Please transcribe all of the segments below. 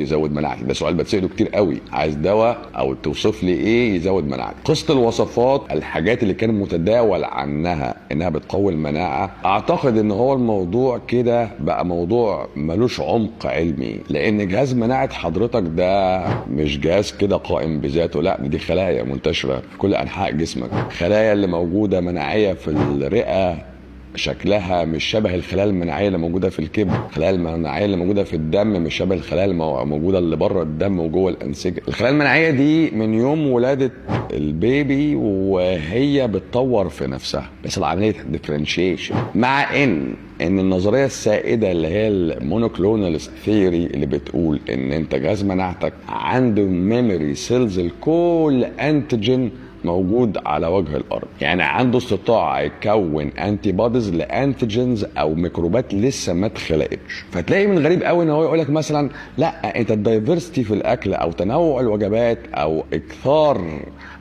يزود مناعتي؟ ده سؤال بتساله كتير قوي. عايز دواء او توصف لي ايه يزود مناعتي؟ قصة الوصفات، الحاجات اللي كان متداول عنها انها بتقوي المناعه، اعتقد ان هو الموضوع كده بقى موضوع ملوش عمق علمي، لان جهاز مناعة حضرتك ده مش جهاز كده قائم بذاته، لا دي خلايا منتشرة في كل انحاء جسمك. خلايا اللي موجودة مناعية في الرئة شكلها مش شبه الخلايا المناعية اللي موجودة في الكبد، الخلايا المناعية اللي موجودة في الدم مش شبه الخلايا الموجودة اللي بره الدم وجوه الانسجة. الخلايا المناعية دي من يوم ولاده ال baby وهي بتطور في نفسها، بيحصل عملية differentiation. مع ان النظرية السائدة اللي هي ال monoclonal theory اللي بتقول ان انت جهاز مناعتك عنده memory cells لكل antigen موجود على وجه الارض، يعني عنده استطاعه يكون antibodies ل antigens او ميكروبات لسه ما اتخلقتش. فتلاقي من غريب قوي ان هو يقول لك مثلا لا انت ال diversity في الاكل او تنوع الوجبات او اكثار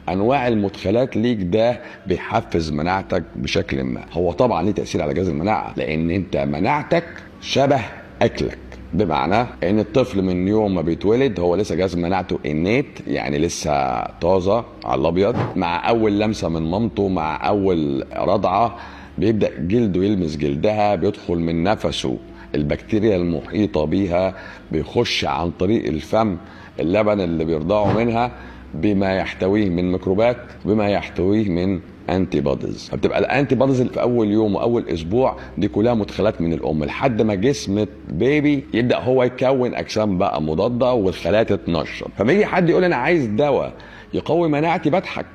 انواع المدخلات ليك ده بيحفز مناعتك بشكل ما. هو طبعا ليه تاثير على جهاز المناعة، لان انت مناعتك شبه اكلك، بمعنى ان الطفل من يوم ما بيتولد هو لسه جهاز مناعته innate، يعني لسه طازة على الابيض، مع اول لمسه من مامته، مع اول رضعه بيبدا جلده يلمس جلدها، بيدخل من نفسه البكتيريا المحيطة بيها، بيخش عن طريق الفم اللبن اللي بيرضعه منها بما يحتويه من ميكروبات، بما يحتويه من antibodies. فبتبقى ال antibodies في اول يوم واول اسبوع دي كلها مدخلات من الام، لحد ما جسم baby يبدا هو يكون اجسام بقى مضادة والخلايا تتنشط. فما يجي حد يقول انا عايز دواء يقوي مناعتي بضحك.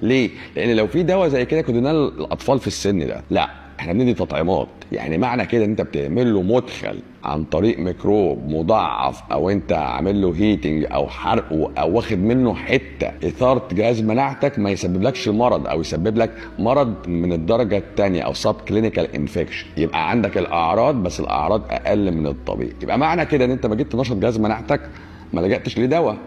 ليه؟ لان لو في دواء زي كده كنا الاطفال في السن ده، لا احنا بندي تطعيمات. يعني معنى كده ان انت بتعمل له مدخل عن طريق ميكروب مضعف، او انت عامل له heating او حرقه او واخد منه حتة اثاره جهاز مناعتك، ما يسببلكش المرض او يسبب لك مرض من الدرجة الثانية او subclinical infection، يبقى عندك الاعراض بس الاعراض اقل من الطبيعي. يبقى معنى كده ان انت ما جيت تنشط جهاز مناعتك ما لجأتش لدواء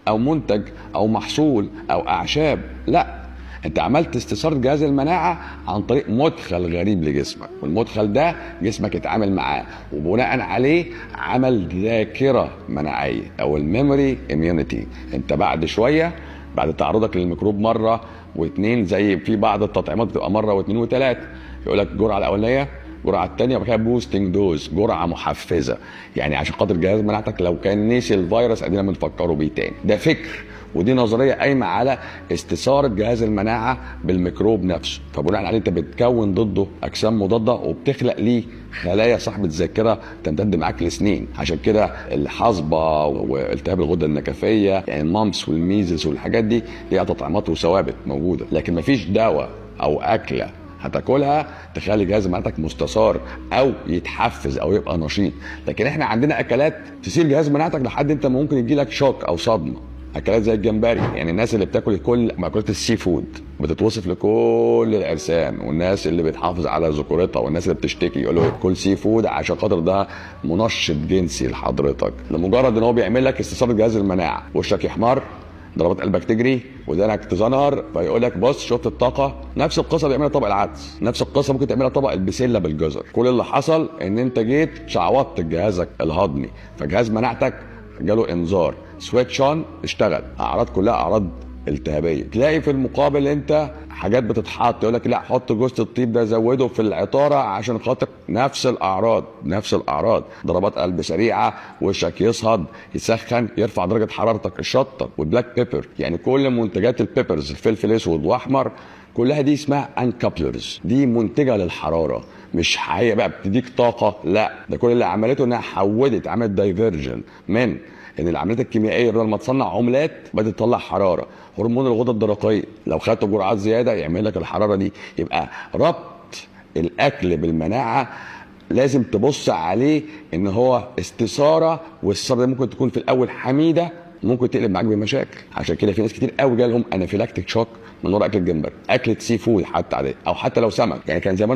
او منتج او محصول او اعشاب، لا انت عملت استثاره جهاز المناعة عن طريق مدخل غريب لجسمك، والمدخل ده جسمك اتعامل معاه وبناء عليه عمل ذاكره مناعية او ال memory immunity. انت بعد شوية بعد تعرضك للميكروب مرة واثنين، زي في بعض التطعيمات بتبقى مرة واثنين وثلاثة، يقول لك الجرعة الاولانية، الجرعة الثانية، وبعد كده boosting dose، جرعة محفزه، يعني عشان خاطر جهاز مناعتك لو كان نسي الفيروس ادينا بنفكره بيه تاني. ده فكر ودي نظرية قايمة على استثاره جهاز المناعة بالميكروب نفسه، فبناء عليه انت بتكون ضده اجسام مضادة وبتخلق ليه خلايا صاحبه ذاكره تمتد معاك لسنين. عشان كده الحصبة والتهاب الغدة النكفيه، يعني ال mumps وال measles والحاجات دي ليها تطعيمات وثوابت موجودة، لكن مفيش دواء او اكله هتاكلها تخلي جهاز مناعتك مستثار او يتحفز او يبقى نشيط. لكن احنا عندنا اكلات تثير جهاز مناعتك لحد انت ممكن يجي لك shock او صدمة. اكلات زي الجمبري، يعني الناس اللي بتاكل كل مأكولات ال seafood بتتوصف لكل العرسان والناس اللي بتحافظ على ذكورتها والناس اللي بتشتكي، يقولوا كل seafood عشان خاطر ده منشط جنسي لحضرتك، لمجرد ان هو بيعمل لك استثاره جهاز المناعة، وشك يحمر، ضربات قلبك تجري، ودانك تزنهر، فيقول لك بص شفت الطاقة. نفس القصة بيعملها طبق العدس، نفس القصة ممكن تعملها طبق البسله بالجزر. كل اللي حصل ان انت جيت شعوطت جهازك الهضمي، فجهاز مناعتك جاله انذار، switch on، اشتغل، اعراض كلها اعراض التهابيه. تلاقي في المقابل انت حاجات بتتحط يقول لك لا حط جوز الطيب ده زوده في العطاره عشان خاطر نفس الاعراض، نفس الاعراض، ضربات قلب سريعه، وشك يصهد، يسخن، يرفع درجه حرارتك. الشطه وال black pepper، يعني كل منتجات ال peppers، الفلفل اسود واحمر، كلها دي اسمها uncouplers، دي منتجه للحرارة، مش هي بقى بتديك طاقة، لا ده كل اللي عملته انها حودت، عملت diversion من ان العمليات الكيميائية بدل ما تصنع عملات بدات تطلع حرارة. هرمون الغدة الدرقية لو خدت جرعات زيادة يعمل لك الحرارة دي. يبقى ربط الاكل بالمناعه لازم تبص عليه ان هو استثاره، والاستثاره دي ممكن تكون في الاول حميده، ممكن تقلب معاك بمشاكل. عشان كده في ناس كتير قوي جالهم anaphylactic shock من ورا اكل الجمبري، اكله seafood حتى عادية، او حتى لو سمك. يعني كان زمان